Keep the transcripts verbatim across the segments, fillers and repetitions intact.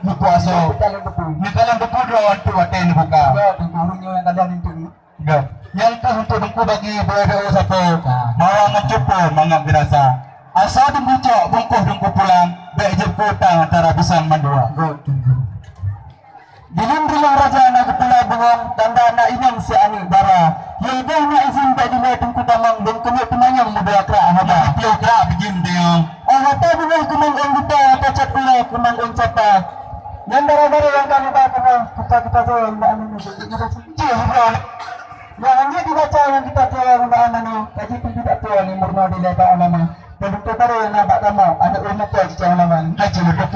Buku asoe. Buku asoe. Di dalam buku droe tu watèe neubuka. Ya, buku ureueng nyoe nyang kalian intu. Ya. Nyang keuh untuk Teungku bagi beudoa sapo. Ah. Mawang ngon cupo mangat geurasa. Asai Teungku cok bungkôh Teungku pulang, bèk jeuet keu utang antara bisan mandua. Good, Teungku. Di lôn rumoh raja na geupeula bungöng, tanda na inong si aneuk dara. Yôh, na izin bak dilèe Teungku tamong, lôn keuneuk teumanyong meudua krak haba. Meudua krak bijéh meudua. Oh, watèe beungoh keumang ôn buta, pacet uroe keumang ôn capa. Nyan dara-dara nyang ka neuba keunoe, kita-kita jaweueb bak aneuk nyoe. Cih, bro. Nyang hana dibaca ngon kita jaweueb bak aneuk nyoe, kaji pih tidak tua ni murna dilèe bak ulama. Peunutôp baru na bak kamoe, aneuk ureueng muda cicang ulaman. Haji Lubuk.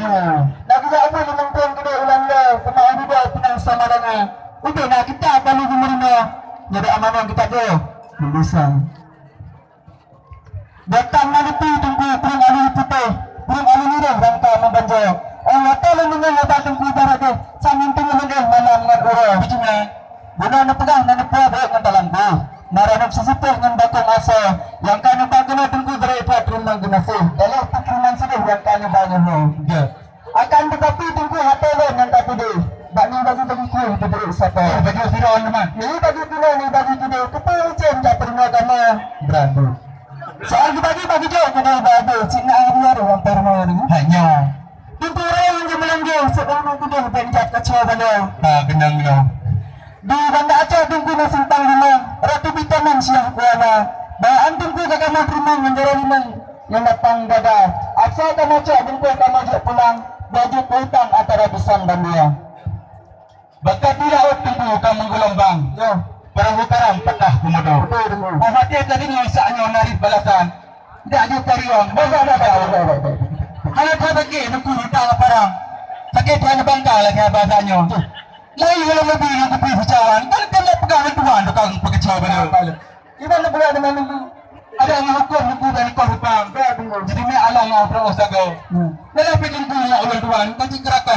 Lagi jak ubit limong thon keudeh ulang lé, teuma ubit dua pinang sama dana. Ubit na kitab lalu geumeurima, jadi amanah kitab tu. Bisa. Datang na neupeu Teungku, peurueng alu putéh, peurueng alu nireh rangka meubanjô. Oh, watèe lôn deungö haba Teungku ibarat deh, samin teungoh lôn éh malam ngon uroe. Beutôi. Bunoe neupeugah na neupuwoe bèk ngon talam geuh. Na ranup sisipéh ngon bakong asoe, nyang ka neuba keunoe Teungku bri that teurimong geunaséh. Dalam peukiriman sideh nyang ka neuba nyoe. Ya. Akan teutapi Teungku até lôn nyang ka peudeh. Bak nibagi-bagi kueh beubeureuek sapo. Oh, bagi Firaun teuma. Ni bagi keunoe, ni bagi keudeh. Keupeue licén jak peurunoe kamoe? Beuradu. Soal dibagi-bagi jok keunoe bagi. Cit na hari-hari lam peurunoe ni. Hanya. Teungku Rayang nyang meulangge, seudang na keudeh bèk jak kacau baloe. Ha, keunong nyoe. Di Banda Aceh Teungku na simpang limong, Ratu Bitamin Syiah Kuala. Bawaan Teungku ka kamoe teurimong ngon jaroe limong nyang lapang dada. Asai kamoe cok bungkôh kamoe jok pulang, baju keu utang antara bisan bandua. Bak ka di laôt Teungku ka meugeulumbang. Ya. Peurahô karam patah keumodo. Betul, Teungku. Óh watèe tadeungoe sak nyoe narit balasan. Dak jeuet tariwang. Baik, baik, baik, baik, baik, baik, baik. Hana that lagèe Teungku hutang parang. Sakét hana bangka lagèe haba sak nyoe. Betul. Laén lom leubeh nyang kupi seucawan, kan keuneuk peugah lé Tuhan tukang peukeucok beude. Iban bulan dengan minggu. Ada yang hukum buku dan kau hutang. Jadi ni alang yang terus jaga. Hmm. Dalam pidin dunia ulun Tuhan, kau cik gerakan.